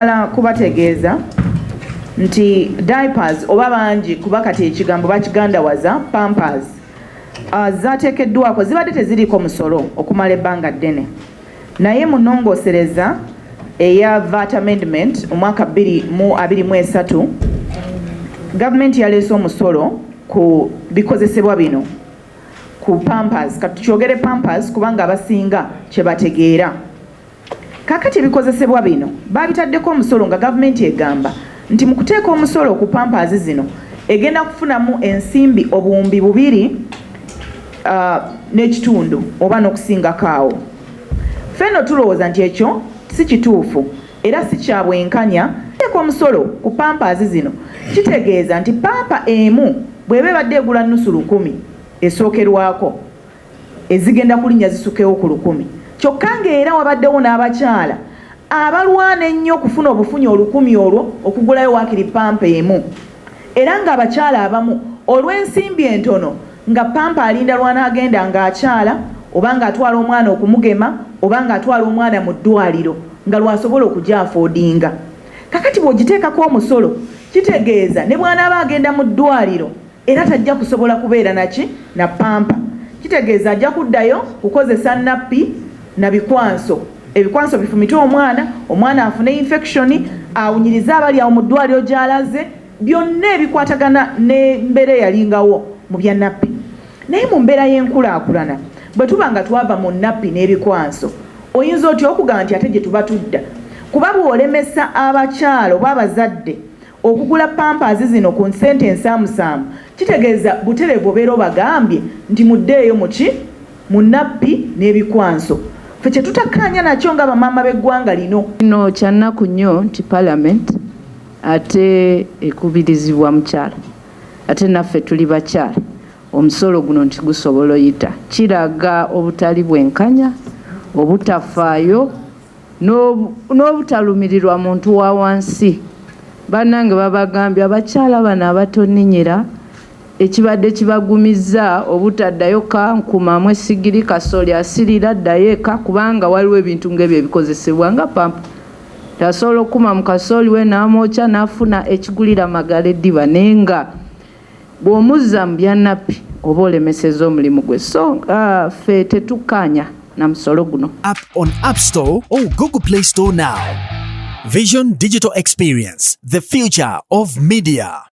Njagala kubategeeza nti diapers oba bangi kuba kati ekigambo bakigandawaza pampers zateekeddwako, zibadde teziriiko musolo okumala ebbanga ddene, naye mu nnongoosereza eya VAT amendment omwaka 2023, gavumenti yaleese omusolo ku bikozesebwa bino, ku pampers. Kati tukyogere pampers kubanga abasinga kye bategeera. Kakati ebikozesebwa bino babitaddeko omusolo nga gavumenti egamba nti mu kuteeka omusolo ku pampers zino egenda kufunamu ensimbi 2000 n'ekitundu oba n'okusingako awo. Ffenno tulowooza nti ekyo si kituufu era si kya bwenkanya. Teeka omusolo ku pampers zino kitegeeza nti pamper emu bw'eba ebadde egula nusu lukumi esookerwako, ezigenda kulinnya zisukewo ku 1000, kyokka ng'era wabaddewo n'abakyala abalwana ennyo okufuna obufunyi 1000 olwo okugulayo waakiri pamper emu, era ng'abakyala abamu olw'ensimbi entono nga pamper alinda lw'anaagenda ng'akyala oba ng'atwala omwana okumugema oba ng'atwala omwana mu ddwaliro nga lw'asobola okugyafodinga. Kakati bw'ogiteekako omusolo kitegeeza ne bw'anaaba agenda mu ddwaliro era tajja kusobola kubeera naki na pamper. Kitegeeza ajja kuddayo kukozesa nappi na bikwanso, ebikwanso bifumite omwana, omwana afune infection, awunyirize abali awo mu ddwaliro gy'alaze, byonna ebikwatagana n'embeera eyalingawo mu bya nappi. Naye mu mbeera y'enkulaakulana, bwe tuba nga twava mu nappi n'ebikwanso, oyinza otya okugamba nti ate gye tuba tudda? Kuba bw'olemesa abakyala oba abazadde okugula pampers zino ku nsente ensaamusaamu, kitegeeza butereevu obeera obagambye nti muddeeyo muki mu nappi n'ebikwanso. Ffe kye tutakkaanya nakyo nga bamaama b'eggwanga lino. Kino kyannaku nnyo nti parliament ate ekubirizibwa mukyala, ate naffe tuli bakyala, omusolo guno nti gusobola oyita. Kiraga obutali bwenkanya, obutafaayo n'obutalumirirwa muntu wa wansi. Bannange, babagambye abakyala bano abatoninyira ekibadde kibagumizza obutaddayo kankumamu esigiri kasooli asirira ddayo eka, kubanga waliwo ebintu ng'ebyo ebikozesebwa nga pamper. Tasobola okukuma mu kasooli we n'amwokya n'afuna ekigulira magala eddiba, naye nga bw'omuzza mu bya nappi oba olemeseza omulimu gwe. So ffe tetukkaanya na musolo guno. App on App Store or Google Play Store now. Vision Digital Experience, the future of media.